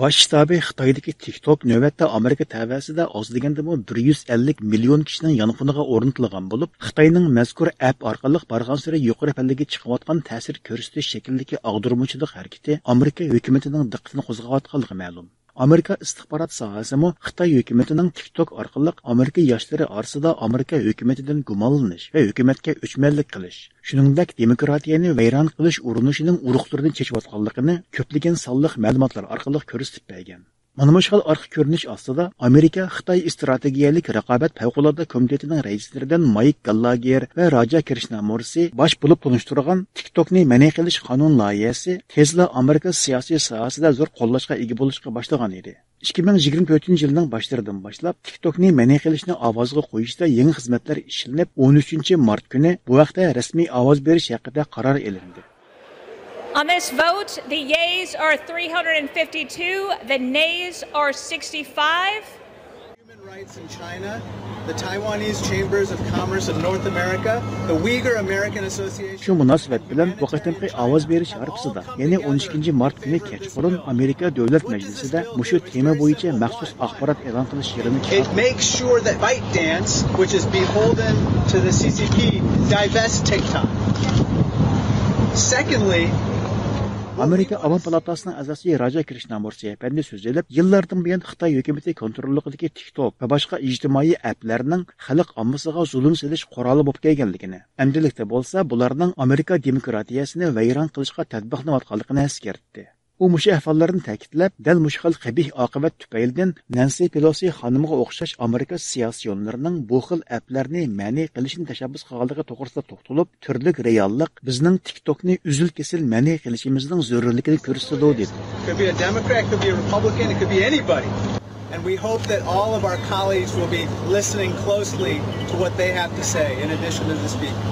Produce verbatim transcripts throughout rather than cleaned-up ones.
باش شتابى خىتايدىكى تىك توك نۆۋەتتە ئامېرىكا تەۋەسىدە ئاز دېگەندىمۇ بىر يۈز ئەللىك مىليون كىشىنىڭ يانفونىغا ئورنىتىلغان بولۇپ، خىتاينىڭ مەزكۇر ئەپ ئارقىلىق بارغانسېرى يۇقىرى پەللىگە چىقىۋاتقان تەسىر كۆرسىتىش شەكلىدىكى ئاغدۇرمىچىلىق ھەرىكىتى ئامېرىكا ھۆكۈمىتىنىڭ دىققىتىنى قوزغاۋاتقانلىقى مەلۇم. ئامېرىكا ئىستىخبارات ساھەسىمۇ خىتاي ھۆكۈمىتىنىڭ تىك توك ئارقىلىق ئامېرىكا ياشلىرى ئارىسىدا ئامېرىكا ھۆكۈمىتىدىن گۇمانلىنىش ۋە ھۆكۈمەتكە ئۆچمەنلىك قىلىش، شۇنىڭدەك دېموكراتىيەنى ۋەيران قىلىش ئۇرۇنۇشىنىڭ ئۇرۇقلىرىنى چېچىۋاتقانلىقىنى كۆپلىگەن سانلىق مەلۇماتلار ئارقىلىق كۆرسىتىپ بەرگەن. مانا مۇشۇ خىل ئارقا كۆرۈنۈش ئاستىدا ئامېرىكا خىتاي ئىستراتېگىيەلىك رىقابەت پەۋقۇلئاددە كومىتېتىنىڭ رەئىسلىرىدىن مايك گاللاگېر ۋە راجا كرىشنامۇرسى باش بولۇپ تونۇشتۇرغان تىك توكنى مەنئى قىلىش قانۇن لايىھەسى تېزلا ئامېرىكا سىياسىي ساھەسىدە زور قوللاشقا ئىگە بولۇشقا باشلىغان ئىدى. ئىككى مىڭ يىگىرمە تۆتىنچى يىلنىڭ باشلىرىدىن باشلاپ تىك توكنى مەنئى قىلىشنى ئاۋازغا قويۇشتا يېڭى خىزمەتلەر ئىشلىنىپ، ئون ئۈچىنچى مارت كۈنى بۇ ھەقتە رەسمىي ئاۋاز بېرىش ھەققىدە قارار ئېلىندى. On this vote, the yeas are three hundred fifty-two, the nays are sixty-five. Human rights in China, the Taiwanese Chambers of Commerce of North America, the Uyghur American Association. شۇ مۇناسىۋەت بىلەن بۇ قېتىمقى ئاۋاز بېرىش ھارپىسىدا، يەنى ئون ئىككىنچى مارت كۈنى كەچقۇرۇن ئامېرىكا دۆلەت مەجلىسىدە مۇشۇ تېما بويىچە مەخسۇس ئاخبارات ئېلان قىلىش يىغىنى. It makes sure that ByteDance, which is beholden to the C C P, divest TikTok. Secondly, ئامېرىكا ئاۋام پالاتاسىنىڭ ئەزاسى راجا كرىشنامۇرسى ئەپەندى سۆز ئېلىپ، يىللاردىن بۇيان خىتاي ھۆكۈمىتى كونتروللۇقىدىكى تىك توك ۋە باشقا ئىجتىمائىي ئەپلەرنىڭ خەلق ئاممىسىغا زۇلۇم سېلىش قورالى بولۇپ كەلگەنلىكىنى، ئەمدىلىكتە بولسا بۇلارنىڭ ئامېرىكا دېموكراتىيەسىنى ۋەيران قىلىشقا تەتبىقلىنىۋاتقانلىقىنى ئەسكەرتتى. ئۇ مۇشۇ ئەھۋاللارنى تەكىتلەپ، دەل مۇشۇ خىل قەبىھ ئاقىۋەت تۈپەيلىدىن نەنسى پېلوسى خانىمغا ئوخشاش ئامېرىكا سىياسىيونلىرىنىڭ بۇ خىل ئەپلەرنى مەنئى قىلىشنى تەشەببۇس قىلغانلىقى توغرىسىدا توختىلىپ، تۈرلۈك رېئاللىق بىزنىڭ تىك توكنى ئۈزۈل-كېسىل مەنئى قىلىشىمىزنىڭ زۆرۈرلۈكىنى كۆرسىتىدۇ، دېدى. Could be a Democrat, could be a Republican, it could be anybody. And we hope that all of our colleagues will be listening closely to what they have to say in addition to the speaker.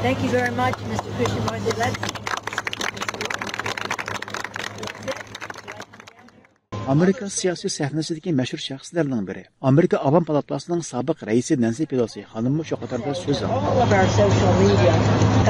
Thank you very much, Mister Krishnamurthy. ئامېرىكا سىياسىي سەھنىسىدىكى مەشھۇر شەخسلەرنىڭ بىرى، ئامېرىكا ئاۋام پالاتاسىنىڭ سابىق رەئىسى نەنسى پېلوسى خانىممۇ شۇ قاتاردا سۆز ئالدى. All of our social media.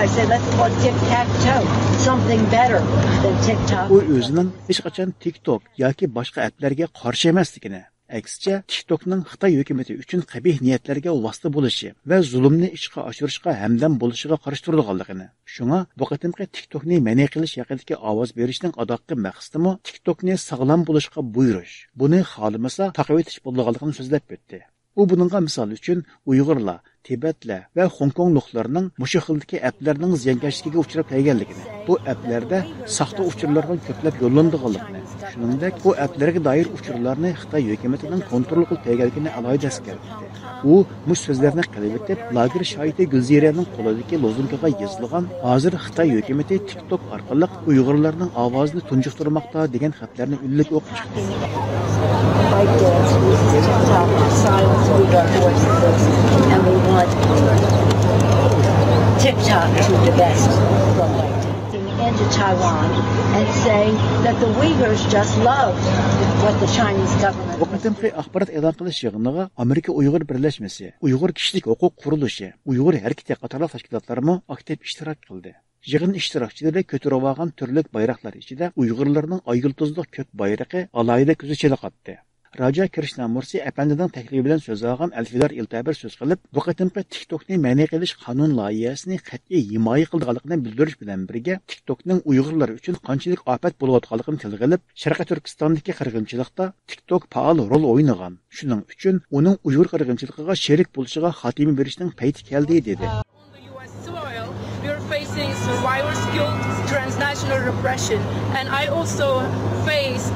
I say, let's call it tic tac toe. Something better than TikTok. ئۇ ئۆزىنىڭ ھېچقاچان تىك توك ياكى باشقا ئەپلەرگە قارشى ئەمەسلىكىنى، ئەكسىچە، تىك توكنىڭ خىتاي ھۆكۈمىتى ئۈچۈن قەبىھ نىيەتلەرگە ۋاسىتە بولۇشى ۋە زۇلۇمنى ئىشقا ئاشۇرۇشقا ھەمدەم بولۇشىغا قارشى تۇرىدىغانلىقىنى، شۇڭا بۇ قېتىمقى تىك توكنى مەنئى قىلىش ھەققىدىكى ئاۋاز بېرىشنىڭ ئاداققى مەقسىتىمۇ تىك توكنى ساغلام بولۇشقا بۇيرۇش، بۇنى خالىمىسا تاقىۋېتىش بولىدىغانلىقىنى سۆزلەپ ئۆتتى. ئۇ بۇنىڭغا مىسال ئۈچۈن ئۇيغۇرلار، تىبەتلەر ۋە خوڭكوڭلۇقلارنىڭ مۇشۇ خىلدىكى ئەپلەرنىڭ زىيانكەشلىكىگە ئۇچراپ كەلگەنلىكىنى، بۇ ئەپلەردە ساختا ئۇچۇرلارنىڭ كۆپلەپ يوللىنىدىغانلىقىنى، شۇنىڭدەك بۇ ئەپلەرگە دائىر ئۇچۇرلارنى خىتاي ھۆكۈمىتىنىڭ كونترول قىلىپ كەلگەنلىكىنى ئالاھىدە ئەسكەرتتى. ئۇ مۇشۇ سۆزلەرنى قىلىۋېتىپ، لاگېر شاھىتى گۈلزىرەنىڭ قولىدىكى لوزۇنكىغا يېزىلغان، ھازىر خىتاي ھۆكۈمىتى تىك توك ئارقىلىق ئۇيغۇرلارنىڭ ئاۋازىنى تۇنجۇقتۇرماقتا، دېگەن خەتلەرنى ئۈنلۈك ئوقۇپ چىقتى. Fight dance uses TikTok to silence Uyghur voices, and we want TikTok to divest from ByteDance. Into Taiwan and say that the Uyghurs just love what the Chinese government. بۇ قېتىمقى ئاخبارات ئېلان قىلىش يىغىنىغا ئامېرىكا ئۇيغۇر بىرلەشمىسى، ئۇيغۇر كىشىلىك ھوقۇق قۇرۇلۇشى، ئۇيغۇر ھەرىكىتى قاتارلىق تەشكىلاتلارمۇ ئاكتىپ ئىشتىراك قىلدى. يىغىن ئىشتىراكچىلىرى كۆتۈرۈۋالغان تۈرلۈك بايراقلار ئىچىدە ئۇيغۇرلارنىڭ ئاي يۇلتۇزلۇق كۆك بايرىقى ئالاھىدە كۆزگە چېلىقاتتى. راجا كرىشنامۇرسى ئەپەندىنىڭ تەكلىپى بىلەن سۆز ئالغان ئەلفىدار ئىلتەبىر سۆز قىلىپ، بۇ قېتىمقى تىك توكنى مەنئى قىلىش قانۇن لايىھەسىنى قەتئىي ھىمايە قىلىدىغانلىقىنى بىلدۈرۈش بىلەن بىرگە، تىك توكنىڭ ئۇيغۇرلار ئۈچۈن قانچىلىك ئاپەت بولۇۋاتقانلىقىنى تىلغا ئېلىپ، شەرقىي تۈركىستاندىكى قىرغىنچىلىقتا تىك توك پائال رول ئوينىغان، شۇنىڭ ئۈچۈن ئۇنىڭ ئۇيغۇر قىرغىنچىلىقىغا شېرىك بولۇشىغا خاتىمە بېرىشنىڭ پەيتى كەلدى، دېدى. On the U S soil, we are facing survivor's guilt, transnational repression, and I also faced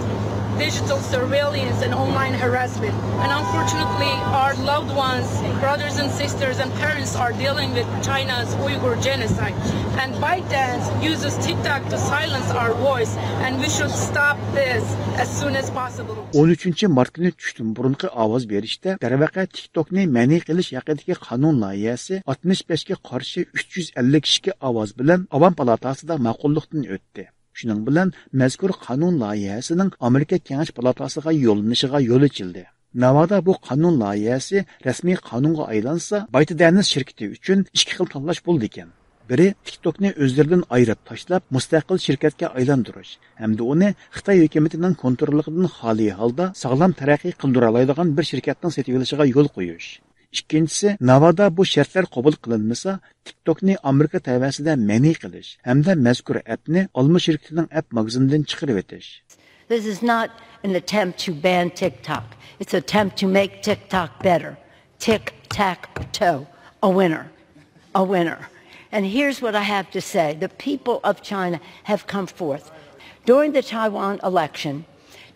digital surveillance and online harassment. And unfortunately, our loved ones, brothers and sisters, and parents are dealing with China's Uyghur genocide. And ByteDance uses TikTok to silence our voice, and we should stop this as soon as possible. ئون ئۈچىنچى مارت كۈنى چۈشتىن بۇرۇنقى ئاۋاز بېرىشتە، دەرۋەقە، تىك توكنى مەنئى قىلىش ھەققىدىكى قانۇن لايىھەسى ئاتمىش بەشكە قارشى ئۈچ يۈز ئەللىك ئىككى ئاۋاز بىلەن ئاۋام پالاتاسىدا ماقۇللۇقتىن ئۆتتى. شۇنىڭ بىلەن مەزكۇر قانۇن لايىھەسىنىڭ ئامېرىكا كېڭەش پالاتاسىغا يوللىنىشىغا يول ئېچىلدى. ناۋادا بۇ قانۇن لايىھەسى رەسمىي قانۇنغا ئايلانسا، بايتدەنس شىركىتى ئۈچۈن ئىككى خىل تاللاش بولىدىكەن. بىرى، تىك توكنى ئۆزلىرىدىن ئايرىپ تاشلاپ، مۇستەقىل شىركەتكە ئايلاندۇرۇش ھەمدە ئۇنى خىتاي ھۆكۈمىتىنىڭ كونتروللۇقىدىن خالىي ھالدا ساغلام تەرەققىي قىلدۇرالايدىغان بىر شىركەتنىڭ سېتىۋېلىشىغا يول قويۇش. ئىككىنچىسى، ناۋادا بۇ شەرتلەر قوبۇل قىلىنمىسا، تىك توكنى ئامېرىكا تەۋەسىدە مەنئى قىلىش ھەمدە مەزكۇر ئەپنى ئالما شىركىتىنىڭ ئەپ ماگىزىنىدىن چىقىرىۋېتىش. This is not an attempt to ban TikTok. It's an attempt to make TikTok better. Tic tac toe. A winner. A winner. And here's what I have to say. The people of China have come forth. During the Taiwan election,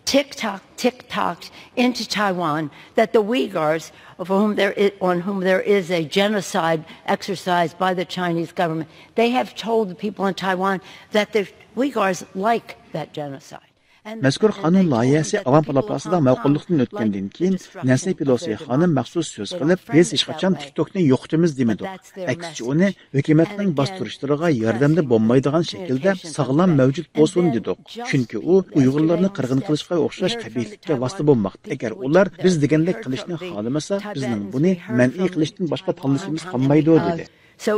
TikTok, TikTok into Taiwan that the Uyghurs, of whom there is, on whom there is a genocide exercised by the Chinese government, they have told the people in Taiwan that the Uyghurs like that genocide. And مەزكۇر قانۇن لايىھەسى ئاۋام پالاتاسىدا ماقۇللۇقتىن ئۆتكەندىن كېيىن، نەنسى پېلوسى خانىم مەخسۇس سۆز قىلىپ، بىز ھېچقاچان تىك توكنى يوقىتىمىز دېمىدۇق. ئەكسىچە، ئۇنى ھۆكۈمەتنىڭ باستۇرۇشلىرىغا ياردەمدە بولمايدىغان شەكىلدە ساغلام مەۋجۇت بولسۇن دېدۇق. چۈنكى ئۇ ئۇيغۇرلارنى قىرغىن قىلىشقا ئوخشاش قەبىھلىككە ۋاسىتە بولماقتا. ئەگەر ئۇلار بىز دېگەندەك قىلىشنى خالىمىسا، بىزنىڭ بۇنى مەنئى قىلىشتىن باشقا تاللىشىمىز قالمايدۇ، دېدى. So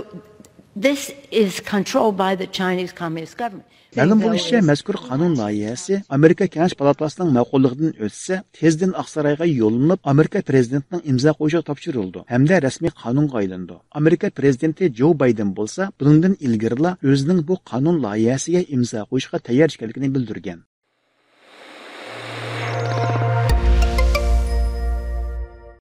this is controlled by the Chinese Communist government. مەلۇم بولۇشىچە، مەزكۇر قانۇن لايىھەسى ئامېرىكا كېڭەش پالاتاسىنىڭ ماقۇللۇقىدىن ئۆتسە، تېزدىن ئاقسارايغا يوللىنىپ، ئامېرىكا پىرېزىدېنتىنىڭ ئىمزا قويۇشىغا تاپشۇرۇلىدۇ ھەمدە رەسمىي قانۇنغا ئايلىنىدۇ. ئامېرىكا پىرېزىدېنتى جو بايدېن بولسا، بۇنىڭدىن ئىلگىرىلا ئۆزىنىڭ بۇ قانۇن لايىھەسىگە ئىمزا قويۇشقا تەييار ئىكەنلىكىنى بىلدۈرگەن.